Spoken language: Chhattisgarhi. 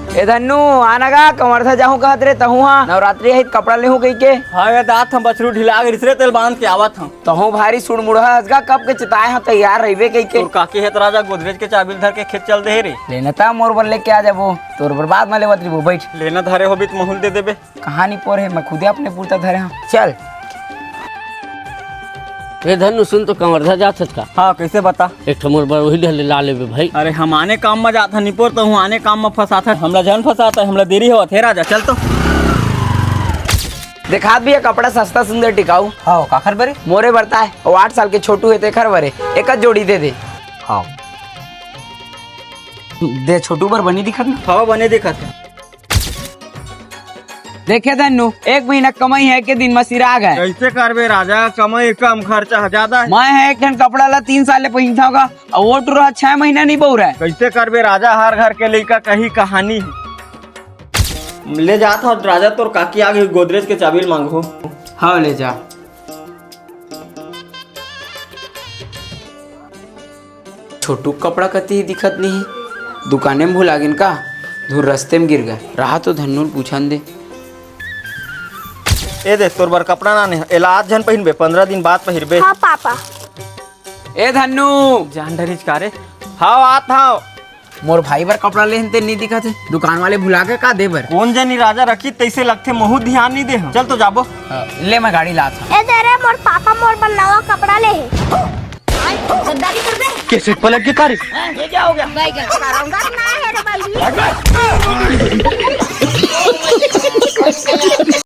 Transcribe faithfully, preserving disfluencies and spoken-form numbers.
ए धन्नू, आना गा, कमरथा जाहूं कहत रे, तहूं हा नवरात्रि आही त कपड़ा लेहूं कहिके। हाँ गा दात, हम बछरू ढिला गे रिहिस रे, तेला बांध के आवत हंव। तहूं भारी सुड़मुड़हा हस गा, कब के चिताए हंव तैयार रहिबे कहिके। तोर काकी हे त राजा गोदरेज के चाबी ल धर के खेत चल दे हे रे। लेना त मोर बर लेके आ जाबो, तोर बर बाद म लेवत रहिबो, बइठ। लेना धरे होबे त महूं ल दे देबे। कहां निपोर हे, मैं खुदे अपने पुरता धरे हंव। चल। ए धन्नू, सुन तो, कमरधा जात हस का? हाँ, कइसे बता? एक ठो मोर बर ओही डहर ले ला लेबे भाई। अरे, हम आने काम म जात हन निपोर, तहूं आने काम म फंसात हस। हमला झन फंसात हस, हमला देरी होवत हे राजा, चल तो। देखात भी हे कपड़ा सस्ता, सुंदर, टिकाऊ। हाँ, काखर बर ए? मोरे बर ताय, अउ आठ साल के छोटू हे तेखर बर ए, एकच जोड़ी दे दे। हाँ। दे, छोटू बर बने दिखत ना? हाँ, बने दिखत हे। देखे धन्नू, एक महीना कमई हे, के दिन म सिरा गे। कइसे करबे राजा, कमई कम, खरचा जादा हे। मैं ह एक ठन कपड़ा ला तीन साल ले पहिनथंव गा, अउ ओ टुरा छह महीना नइ बउरय। कइसे करबे राजा, हर घर के लइका कही कहानी हे। ले जात हंव राजा, तोर काकी आगे गोदरेज के चाबी ल मांगहूं। हाँ, ले जा। छोटू के कपड़ा कती दिखत नइ हे, दुकाने म भुला गेन का? धुर रस्ते म गिर गे। रहा तो धन्नू ल पूछन दे। ए दे, तोर बर कपड़ा लाने हंव, एला आज झन पहिरबे, पंद्रह दिन बाद पहिरबे। हाँ पापा। ए धन्नू। जान डरिस का रे? हाँ, आत हंव। मोर भाई बर कपड़ा लेहन ते नइ दिखत हे, दुकान वाले भुला गे का दे बर? कोन जनी राजा रखिस तइसे लगथे, महूं ध्यान नइ दे हंव। चल तो जाबो। हाँ, ले मैं गाड़ी लात हंव। ए दे रे, मोर पापा मोर बर नवा कपड़ा ले हे। गद्दारी कर दे। कैसे पलट के तारीफ? ये क्या हो गया? बैगन। करौंदा ना है रे बल्ली।